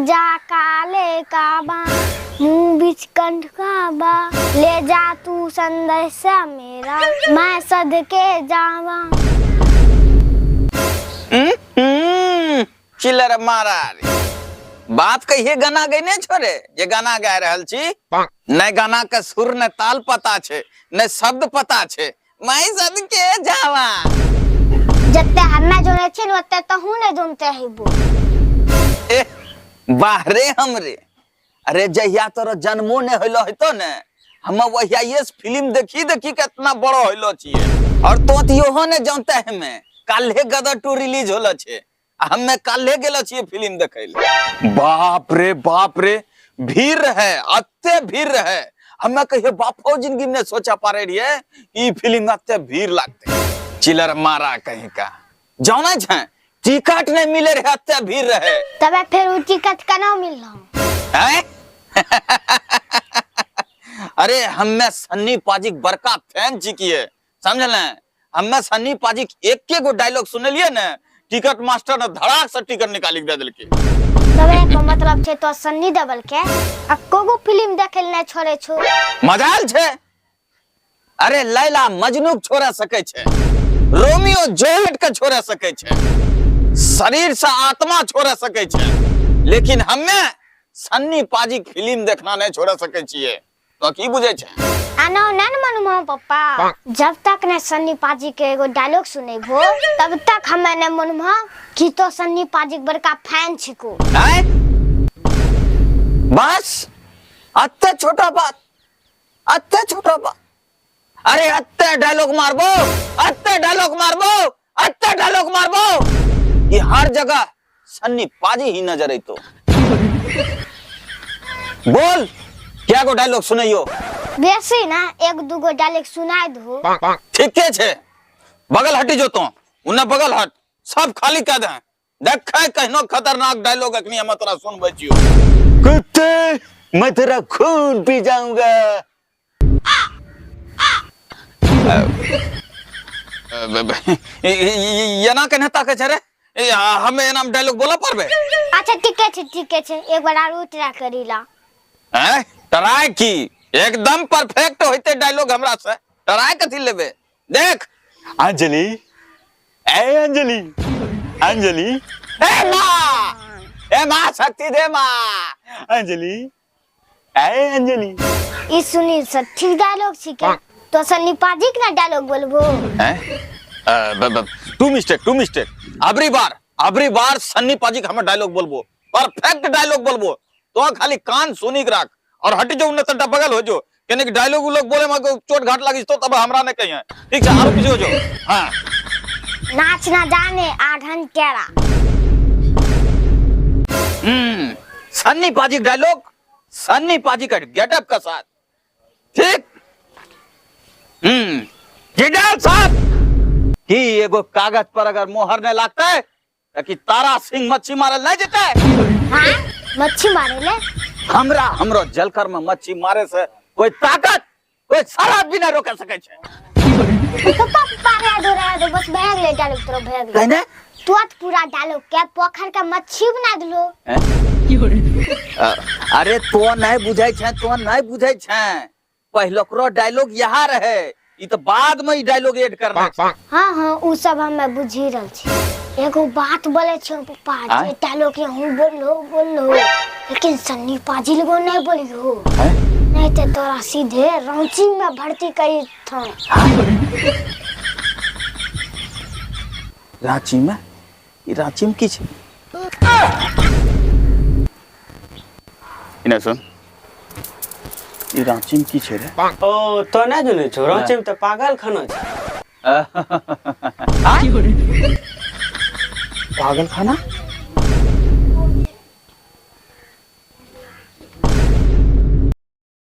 जा काले काबा, मुंह बीच कंठ काबा, ले जा तू संदेशा मेरा, मैं सदके जावा। चिलर मारा रे बाप कहिए गाना गैने छोड़े जे गाना गा रहल छी। नै गाना के सुर ने ताल पता छे ने शब्द पता छे, मैं सदके जावा। जते हमे जोने छी ने ओते तहु ने जोनते हेबो। ए बाहरे हमरे, अरे जहिया तोरा जन्मो ने होइलो हेतो ने, हम वहिया ये फिल्म देखी देखी के इतना बड़ो होइलो छिए। और तो त इहो ने जानते हमे काल्हे गदर 2 रिलीज होलो छे, आ हमे काल्हे गेलो छिए फिल्म देखै ले। बाप रे बाप रे, भीड़ रहे, अत्ते भीड़ रहे। हमे कहियो बापो जिंदगी में सोचा पारे रहिए ई फिल्म में अत्ते भीड़ लागते। चिलर मारा कहीं का जाना छे, टिकट नहीं मिले रहे, अत्ते भीड़ रहे। तबे फिर उ टिकट केना मिललो? हैं? अरे हम्मे सन्नी पाजी के बड़का फैन छिकिए, समझले? हम्मे सन्नी पाजी के एक के गो डायलॉग सुनलिए ने, टिकट मास्टर ने धड़ाक से टिकट निकाली के दे देलके। तबे के मतलब छे तो सन्नी देवल के अक्को गो फिल्म देखे ले छोड़े छो। मजाल छे। अरे लैला मजनू के छोड़ा सके छे, रोमियो जूलियट के छोड़ा सके छे, शरीर से आत्मा छोड़ा सके छे, लेकिन हम्मे सन्नी पाजी के फिल्म देखना नहीं छोड़ा सके छिए। तो की बुझे छे? आनो नन मनुमा पप्पा, जब तक ने सन्नी पाजी के एगो डायलॉग सुनेबो तब तक हमें ने मनुमा कि तो सन्नी पाजी के बड़का फैन छिको। हैं? बस अत्ते छोटा बात, अत्ते छोटा बात। अरे अत्ते डायलॉग मारबो, अत्ते डायलॉग मारबो, अत्ते डायलॉग मारबो कि हर जगह सन्नी पाजी ही नजर अइतो। बोल क्या गो डायलॉग सुनैयो? बेसी ना एक दूगो डायलॉग सुनाई दो। ठीके छे, बगल हटी जो तो, उन्हें बगल हट, सब खाली कर दे। देख कहनो खतरनाक डायलॉग अखनी हम तोरा सुनबै छियो। कुत्ते मैं तेरा खून पी जाऊंगा। एना केना ताके छे रे? ए, हमे एना में डायलॉग बोला परबे? अच्छा ठीके छे, ठीके छे, एक बार आरू ट्राई करीला। हैं? ट्राई की एकदम परफेक्ट होते डायलॉग हमरा से, ट्राई कथी लेबे? देख अंजलि, ए अंजलि, अंजलि, ए माँ, ए माँ शक्ति दे माँ, अंजलि, ए अंजलि। ई सुनील सर ठीक डायलॉग छिके, तो सन्नी पाजी के ना डायलॉग बोलबो? हैं? Two mistake, two mistake. अबरी बार, अबरी बार सन्नी पाजी के हम डायलॉग बोलबो, परफेक्ट डायलॉग बोलबो। तो खाली कान सुनी के राख और हट जो न तंटा बगल हो जो, केने के डायलॉग उ लोग बोले में चोट घाट लागी तो तब हमरा ने कहिए। ठीक छै, आरो पीछे हो जो। हां। नाच ना जाने आढ़न केरा। सन्नी पाजी के डायलॉग, सन्नी पाजी का गेटअप का साथ। ठीक। जिंदाल साहब की एगो कागज पर अगर मोहर नहीं लगता है कि तारा सिंह मच्छी मारे नहीं जेते। हाँ, मच्छी मारे ले? हमरो जलकर में मच्छी मारे से कोई ताकत, कोई शराब भी नहीं रोके सके छे। पप्पा, पप्पा, रह दो, रह दो, बस भैग ले डालो तोरो भैग ले। कहने? तू आज पूरा डालो के पोखर का मच्छी बना दलो। हैं? अरे तो नहीं बुझै छे, तो नहीं बुझै छे। पहिलकरो डायलॉग यहाँ रहे, ई तो बाद में ई डायलॉग ऐड करना छे। हाँ हाँ, उ सब हमें बुझी रहल छी। एगो बात बोले छो पप्पा, आय? जे डायलॉग यहूं बोलो बोलो, लेकिन सन्नी पाजी लगो नहीं बोलियो। हैं? नहीं तो तोरा सीधे रांची में भर्ती करी था। रांची में? ई रांची में की छे? इने सुन, ई रांची में की छे रे? ओ तो नहीं जाने छो, रांची में तो पागल खाना छे। पागल खाना?